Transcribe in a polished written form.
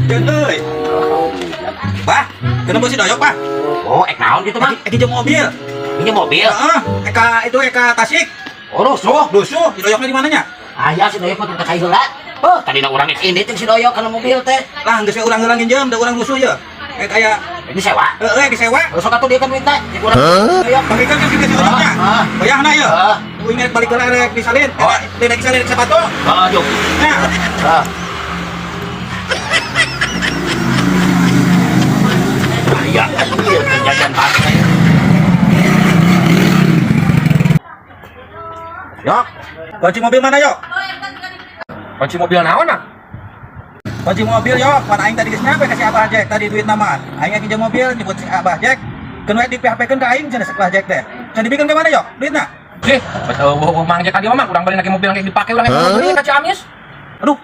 Hujan euy. Bah, kenapa si Doyok, Bah? Oh, ek naon gitu mah? Ek jeung mobil. Ini mobil. Heeh, eka itu eka Tasik. Oh, rusuh. Rusuh, si Doyoknya di mananya? Aya si Doyok mah teu cai heula. Oh, tadi na urang ini teh si Doyok kana mobil teh. Lah, geus we urang heula nginjem, da urang rusuh ya. Ek aya Ini sewa. heeh disewa. Terus atuh dia kan minta cek urang Doyok. Bagikeun kan si Doyoknya. Ah. Bayahna ya. Ah. Uing rek balik heula rek disalin. Oh. Eh, rek disalin rek sepatu. Oh, juk. Nah, Ah. Aya, ieu kejadian banget. Yok. Kunci mobil mana, Yok? Kunci mobil naon ah? Kunci mobil, Yok. Pan aing tadi geus nyampe ka si Abah Jack tadi duit nama. Aing pinjam mobil nyebut si Abah Jack. Keun we di PHP-keun ka aing cenah si Abah Jack teh. Can dibikeun ka mana, Yok? Duitna? Sih, betul, mang Jack tadi mah urang beli lagi mobil yang dipake urang yang beli ka Ciamis. Aduh,